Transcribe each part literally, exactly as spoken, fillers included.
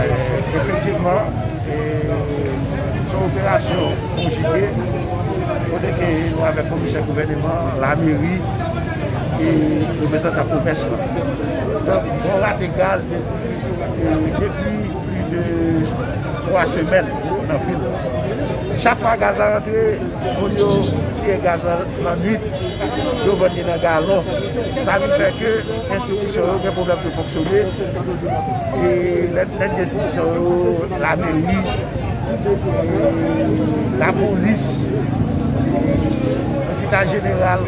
Efektivman, e, se yon operasyon konjige, kote ke nou avèk komisè gouvèneman, lameri, e reprezantan komès lan. Donk, nou rate gaz depi, e, depi plis de twa semèn nan vil la. Chak fwa gaz la rantre, moun yo tire gaz la nan nwit, yo vann li nan galon. Sa vin fè ke enstitisyon yo gen pwoblèm pou fonksyone. E lè, lè enstitisyon yo, lameri, e lapolis, lopital jeneral,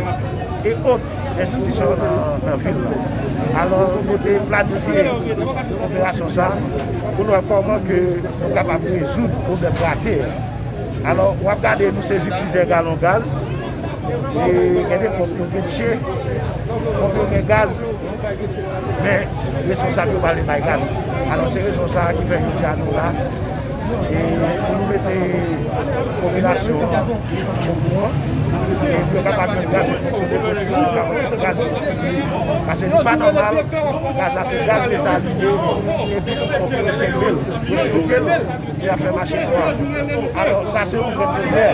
e ot enstitisyon nan, nan vil la. Alò, nou te planifye operasyon sa a pou nou wè kòman ke nou kapab rezoud pwoblèm rate a. Alò, w ap gade, nou sezi plizyè galon gaz. E gen de ponp yo gen tche, ponp yo gen gaz, men responsab yo pa vle bay gaz. Alò, se rezon sa a ki fè jodi a nou la. E pou nou mete popilasyon an okouran, e pou yo kapab jwenn gaz pou fonksyone, pwosesis gaz. Paske li pa nòmal, gaz la se gaz Leta li ye, epi pou yo kenbe l, yo bloke l, pou y ap fè mache nwa. Alò, sa se yon grenn premyè.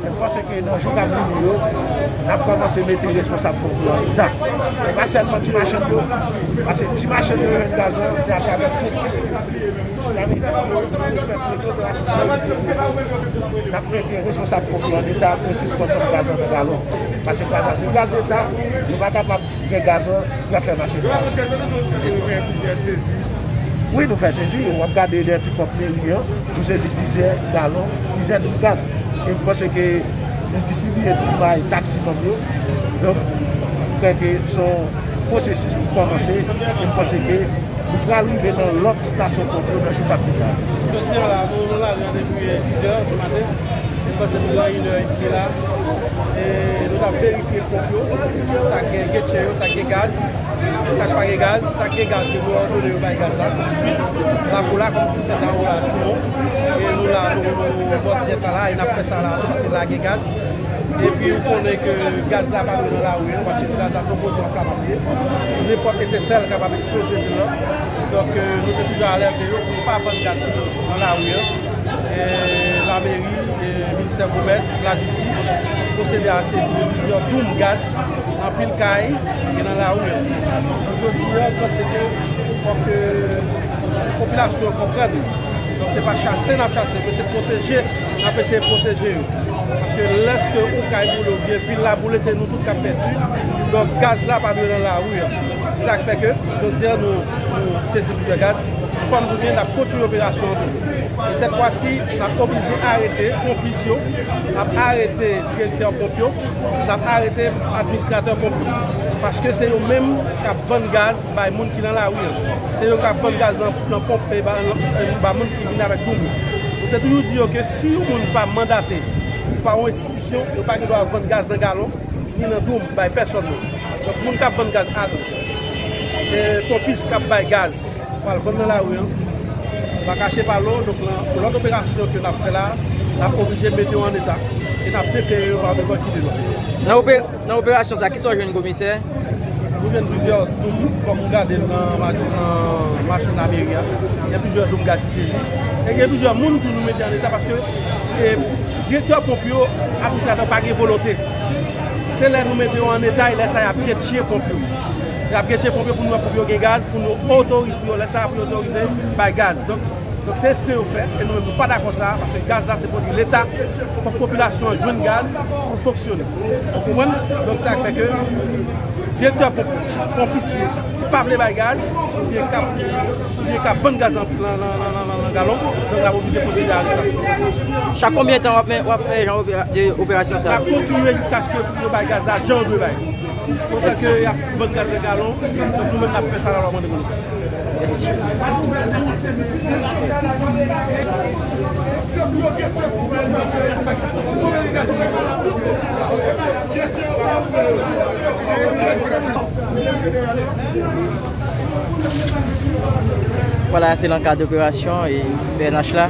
Men m panse ke nan jou k ap vini yo, n ap kòmanse mete responsab ponp yo anndan. Se pa sèlman ti machann yo, paske ti machann yo jwenn gaz lan, se atravè ponp yo. Sa vle di, nou fè pwoteje responsab ponp yo. N ap mete responsab ponp yo an eta pou yo sispann vann gaz lan nan galon. Paske gaz la, se gaz Leta, nou pa kapab gen gaz lan, y ap fè mache nwa. Wi, nou fè sezi. W ap gade dèyè pikòp meri an, nou sezi plizyè galon, plizyè doub gaz. E m panse ke nou distribiye tou bay taksi manm yo. Donk, m kwè ke se yon pwosesis ki kòmanse. E m panse ke nou pral rive nan lòt stasyon ponp yo nan jou k ap vini la. Jodi a la, nou nan lari an depi dis è di maten. Nou pase plizyè inè ki la. E nou t ap verifye ponp yo, sa k gen, gen tchè yo, sa k gen gaz, sa k pa gen gaz, sa k gen gaz yo, nou òdone yo bay gaz la toutswit. Lakou la, kòm si w fè sa, ou la, Simon. E nou la, nou, nou, nou bò dyèt la, la, e n ap fè sa la, paske la gen gaz. Epi ou konnen ke gaz la pa dwe nan lari an, paske gaz la se yon pwodui enflamab li ye. Nenpòt etensèl kapab eksploze vil lan. Donk, euh, nou te toujou alète yo pou yo pa vann gaz nan lari an. E lameri, e ministè komès, lajistis, pwosede a sezi de plizyè doum gaz, anpil kay ki nan lari an. Donk, jodi a, m panse ke fòk, euh, popilasyon an konprann. Donk, se pa chase n ap chase, men se pwoteje n ap eseye pwoteje yo. Paske lèske yon kay boule oubyen vil la boule, se nou tout k ap pèdi. Donk, gaz la pa dwe nan lari an. Se sa k fè ke, jodi a, nou, nou sezi plizyè gaz. Kòm nou di, n ap kontinye operasyon an toujou. E sèt fwa si, n ap oblije arete ponpis yo, n ap arete direktè ponp yo, n ap arete administratè ponp yo. Paske se yo menm k ap vann gaz bay moun ki nan lari an. Se yo k ap vann gaz nan, nan ponp, e ba, nan, e ba moun ki vin avèk doum yo. Nou te toujou di yo ke si yon moun pa mandate pa yon enstitisyon, yo pa gen dwa vann gaz nan galon, ni nan doum, bay pèsòn non. Donk, moun k ap vann gaz ak, e, ponpis k ap bay gaz, pral vann nan lari an. Pa kache pa lo, donk nan lòt operasyon ke n ap fè la, n ap oblije mete yo an eta. E n ap defere yo pa nenpòt ki de lòt. Nan ope-, nan operasyon sa, kisa w jwenn, komisè? Nou jwenn plizyè doum, kòm ou gade l nan ma-, nan machin lameri a. Gen plizyè doum gaz ki sezi. E gen plizyè moun tou nou mete an eta paske, e, direktè ponp yo, administratè pa gen volonte. Se lè nou mete yo an eta, e lè sa y ap getche ponp yo. Y ap getche ponp yo pou nou wè ponp yo gen gaz, pou nou otorize pou yo, lè sa pou yo otorize bay gaz. Donk, donk se espre yo fè, e nou menm nou pa dakò sa, paske gaz la se pwodui Leta, fòk popilasyon an jwenn gaz pou fonksyone. Ou konprann? Donk sa k fè ke direktè ponp, ponpis yo ki pa vle bay gaz, oubyen k ap, oubyen k ap vann gaz nan, nan, nan galon, donk n ap oblije pwosede a arestasyon. Chak konbyen tan w ap men, w ap fè jan opera-, de operasyon sa? N ap kontinye jiskaske yo bay gaz la jan yo dwe bay. Otan ke y ap vann gaz nan galon, donk nou menm n ap fè sa lalwa mande pou nou fè. Vwala, se nan kad operasyon e P N H la.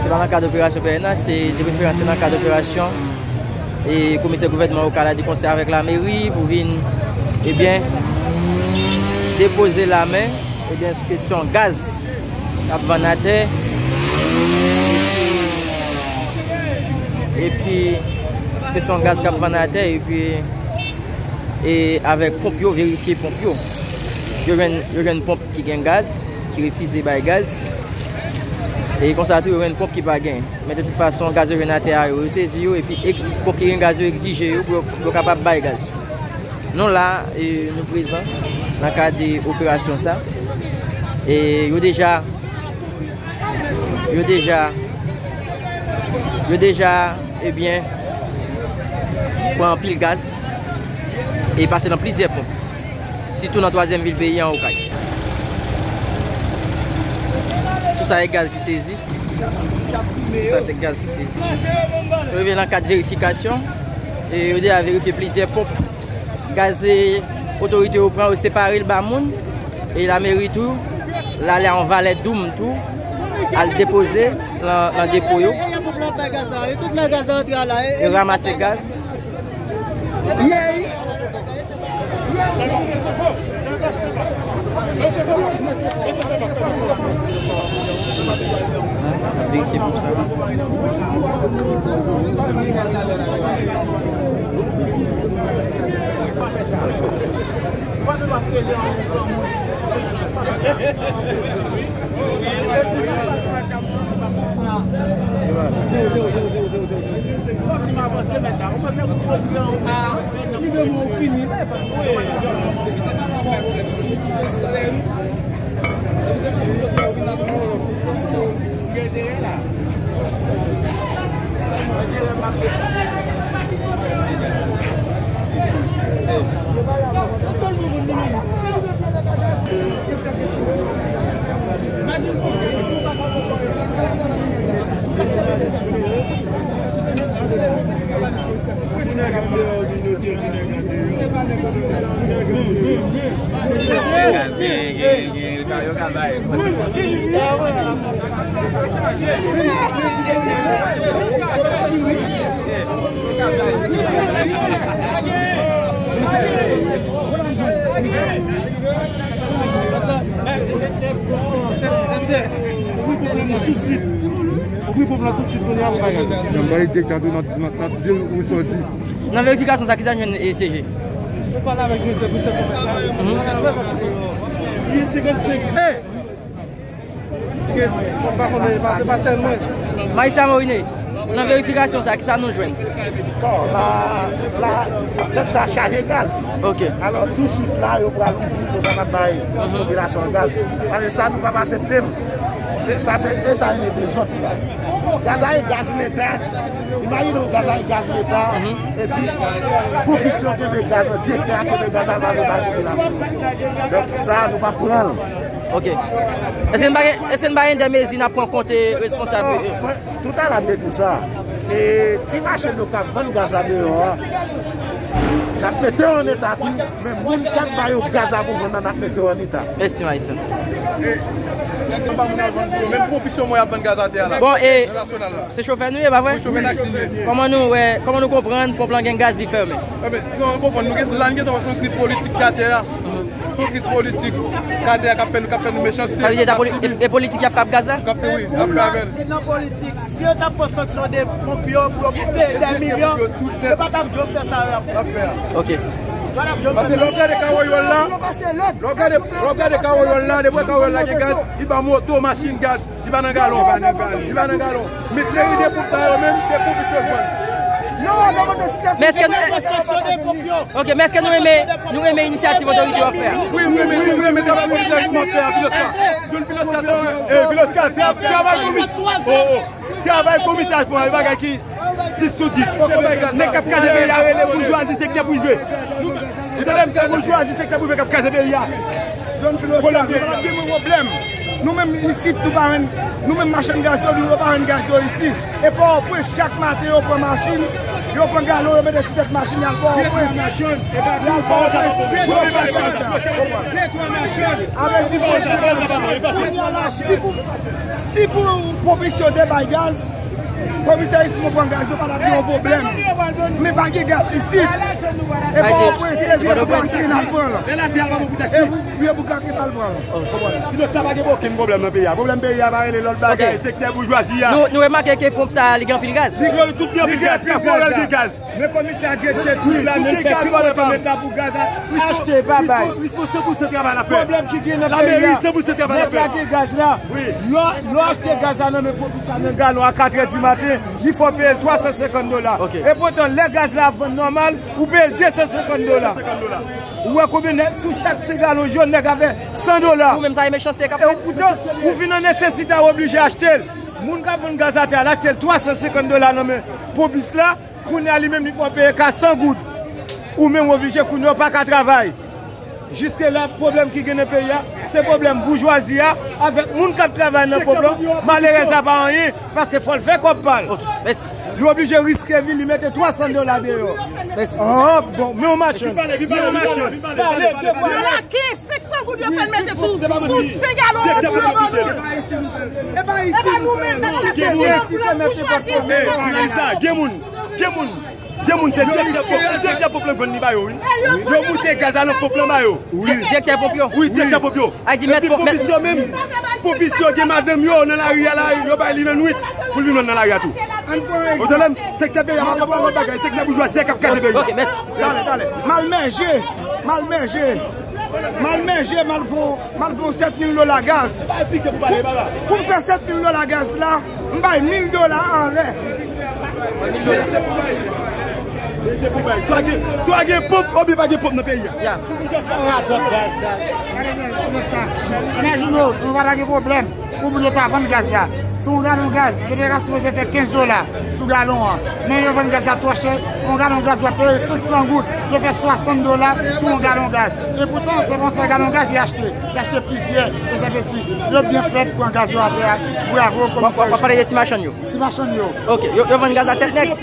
Se pa nan kad operasyon P N H, se de preferans se nan kad operasyon e komisè gouvènman lokal la di konsèy avèk lameri pou vin, ebyen, depoze lamen, ebyen, sou kesyon gaz K ap vann atè. Epi, se yon gaz k ap vann atè, epi, e avèk ponp yo, verifye ponp yo. Yo jwenn, yo jwenn ponp ki gen gaz, ki refize bay gaz. E konsa tou, yo jwenn ponp ki pa gen. Men de tout fason, gaz yo jwenn atè a yo, yo sezi yo, epi ek-, ponp ki gen gaz yo egzije yo pou yo, pou yo kapab bay gaz. Nou la, e, nou prezan nan kad de operasyon sa. E yo deja, yo deja, yo deja, ebyen, pran anpil gaz e pase nan plizyè ponp, sitou nan twazyèm vil peyi an, Okay. Tout sa e gaz ki sezi. Tout sa se gaz ki sezi. Yo rive nan kad verifikasyon e yo deja verifye plizyè ponp. Gaz, e, otorite yo pran, yo separe l ba moun. E lameri tou, l ale a yon valè doum tou, al depoze nan, nan depo yo. Yo ranmase gaz. Verifye pou sa. Ouvri pòt la tout swit. Ouvri pòt la tout swit, kounye a, m pa gade. N ap pale direktè a tou, n ap, n ap, n ap di l ou sa w di. Nan verifikasyon sa, kisa n jwenn, e, C G? Nou pale avèk direktè pou se konfèsyon. Mhm. Li senkannsenk. Hey! Yes, m pa konnen, pa, pa tèlman. Majistra Moriné, nan verifikasyon sa, kisa nou jwenn? Bon, la, la, tank sa chaje gaz. Ok. Alò, tousuit la, yo pral ouvri pou kapab bay popilasyon an gaz. Paske sa, nou p ap aksepte l. Se, sa, se, e sa, e dezòd. Gaz la, e gaz Leta. Imajine w, gaz la, e gaz Leta. Epi, konpis yo kenbe gaz la, direktè a kenbe gaz la, pa vle bay popilasyon. Donk, sa, nou p ap pran l. Ok. Èske n pa gen, èske n pa gen de mezi n ap pran kont responsab yo? Tout a la de pou sa. E ti mache yo k ap vann gaz la deyò a, n ap mete yo an eta tou, men moun k ap ba yo gaz la pou vann nan, n ap mete yo an eta. Mèsi, Maïs. E, nèg yo pa moun al vann pou yo. Menm konpis yo mwen ap vann gaz atè a la. Bon, e, nan nasyonal la. Se chofè nou ye, pa vre? Wi, chofè taksi nou ye. Kòman nou wè, kòman nou konprann ponp lan gen gaz li fèmen? Enben, nou konprann, nou gen, la n gentan wè se yon kriz politik k atè a. Se yon kriz politik k atè a k ap fè nou, k ap fè nou mechanste. Sa vle di e, e politik y ap fè ak gaz la? K ap fè, wi, y ap fè avè l. Li nan politik. Si yo t ap pran sanksyon de ponp yo pou yo peye de milyon, yo pa t ap jwenn fè sa yo ap fè. Ap fè a. Ok. Yo pa t ap jwenn fè sa. Paske lè w gade Kawoyòl la, lè w gade, lè w gade Kawoyòl la, depi Kawoyòl la gen gaz, li ba moto, machin gaz. Li pa nan galon. Li pa nan galon. Li pa nan galon. Men seri de ponp sa yo menm, se ponp misye vann. Men èske nou, ok, men èske nou renmen, nou renmen inisyativ otorite yo ap fè a? Wi, wi, men nou renmen travay komisè Jisman ap fè a, Vilosca. John Vilosca, sa, eh, Vilosca, tra-, travay komisè. Oh, oh. Travay komisè a, bon, e bagay ki dis sou dis. Nèg k ap kraze peyi a rele boujwazi sektè prive. Ou tande m, boujwazi sektè prive k ap kraze peyi a. John Philosophe, nou pa gen pwoblèm. Nou menm isit, nou pa vann, nou menm machann gaz yo, nou pa vann gaz yo isit. E Pòtoprens, chak maten yo pran machin, yo pran galon, yo mete sou tèt machin, y al Pòtoprens. Y al Pòtoprens. Avèk di kounye a la, si pou, si pou pwofesyonèl bay gaz, Komisè Richemond pran gaz yo pa t ap gen yon pwoblèm. Men pa gen gaz isit. E pa yon pwen se vye pou gaz ki n al pran l. Lè l ap di al pa bon pou taksi. E pou, e pou gaz ki n al pran l. Kidonk sa pa gen okenn pwoblèm nan peyi a. Pwoblèm peyi a pa rele lòt bagay, sektè boujwazi a. Nou, nou remake ke ponp sa a, li gen anpil gaz. Li gen tout, gen anpil gaz. Kaforèl gen gaz. Men komisè a gen tchè tout la, men l fè tout kote met la pou gaz la achte, pa bay. Responsab pou se travay la fè. Pwoblèm ki gen nan peyi a, nèg la gen gaz la. Lè w achte gaz la nan men pwodui sa nan galon a katrè di maten, li fè w peye l twa san senkant dola. Epotan, lè gaz la ap vann nòmal, ou peye l de san senkant dola. Ou wè konbyen nèg, sou chak senk galon jòn, nèg la fè san dola. Ou menm sa e mechanste k ap fèt. E poutan, ou vin nan nesesite a, ou oblije achte l. Moun k ap vann gaz atè a, l achte l twa san senkant dola nan men ponpis la. Kounye a, li menm, li fè w peye ka san goud. Ou menm, w oblije kounye a, w pa ka travay. Jiske la, pwoblèm ki gen nan peyi a, se pwoblèm boujwazi a avèk moun k ap travay nan ponp lan. Malerèz la pa anyen, paske fò l fè kòb pa l. Li oblije riske vi l, li mete twa san dola deyò. Oh, bon, men yon machann, men yon machann. Pale, devwale. Senk san goud yo fè l mete sou, sou senk galon an pou yo vann nou. E pa nou menm, nèg la se ti moun pou nou boujwazi. Gen moun, gen moun, gen moun se direktè ponp, direktè ponp lan jwenn li ba yo, wi. Yo moute gaz a nan ponp lan ba yo. Direktè ponp yo? Wi, direktè ponp yo. Epi ponpis yo menm, ponpis yo gen madanm yo nan lari a la, yo bay li nan nwit pou l vin vann nan lari a tou. Ou tande m? Sektè peyi a pa, pa lòt bagay, sektè boujwazi a k ap kraze peyi a. Ok, mèsi. Talè, talè. M al manje, m al manje. M al manje, m al fè, m al fè sèt mil dola gaz. Pou, pou m fè sèt mil dola gaz la, m bay mil dola anlè. Swa gen, swa gen ponp, oubyen pa gen ponp nan peyi a. Imajine w, nou pa ta gen pwoblèm. Pou moun yo ta vann gaz la. Sou yon galon gaz, yo te ka sipoze fè kenz dola sou galon an. Men yo vann gaz la twò chè. Yon galon gaz w ap peye senk san goud. Yo fè swasant dola sou yon galon gaz. E poutan, se pa yon sèl galon gaz yo achte. Yo achte plizyè. Yo se peti. Yo byen fèt pran gaz yo atè a. Bravo, komisè. W ap pale de ti machann yo? Ti machann yo. Ok, yo, yo vann gaz la tèt nèg. Ti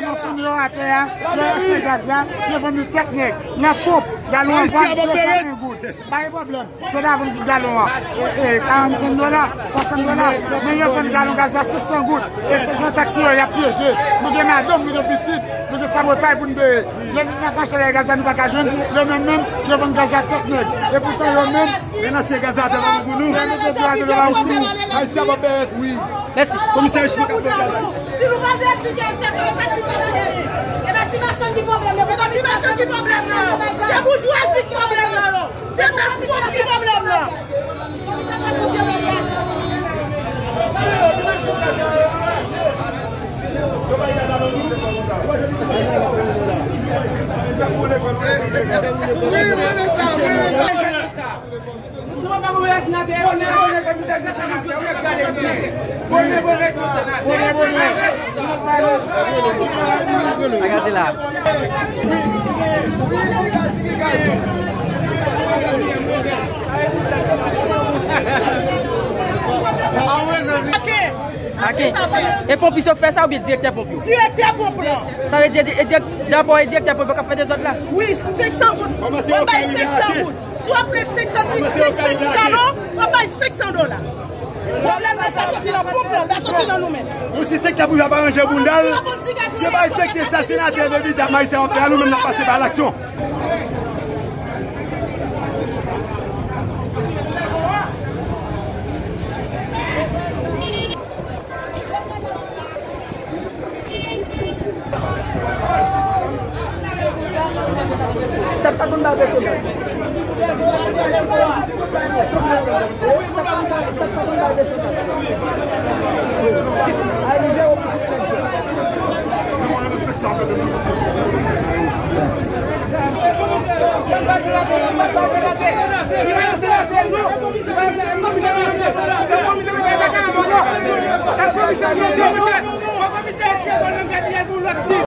machann yo atè a. Yo achte gaz la. Yo vann li tèt nèg. Nan ponp, galon an vann de san ven goud. Pa gen pwoblèm. Sòl la vann galon an, e, e, karannsenk dola, swasant dola. Men yo vann galon gaz la senk san goud. E se jan taksi yo, y ap pyeje. Nou gen madanm, nou gen pitit, nou gen sabotay pou n peye. Lè n ap mache la, gaz la nou pa ka jwenn. Yo menm menm, yo vann gaz la tèt nèg. E poutan yo menm, men nan se gaz la tèt nèg pou nou. Yo mete dwa de la pou nou. Ayisyen ap peye, wi. Mèsi. Komisè Richemond k ap pran gaz. Si nou pa vle di gaz, se taksi pa vle. E pa ti machann ki pwoblèm nan, e pa ti machann ki pwoblèm nan. Se boujwazi ki pwoblèm nan. Se pèp nou ki pwoblèm nan. Bagay se la. Ake. E ponpis yo k fè sa oubyen direktè ponp yo? Direktè ponp lan. Sa vle di, e dirèk-, dabò, e direktè ponp yo k ap fè dezòd la? Wi, senk san goud. Mwen bay senk san goud. Si w ap pran senk san, senk san ti galon, w ap bay senk san dola. Pwoblèm nan, sa soti nan ponp lan, sa soti nan nou menm. Nou, si sektè prive a pa ranje bounda l, si yo pa respekte sa senatè depite ak majistra yo fè a, nou menm n ap pase pa laksyon.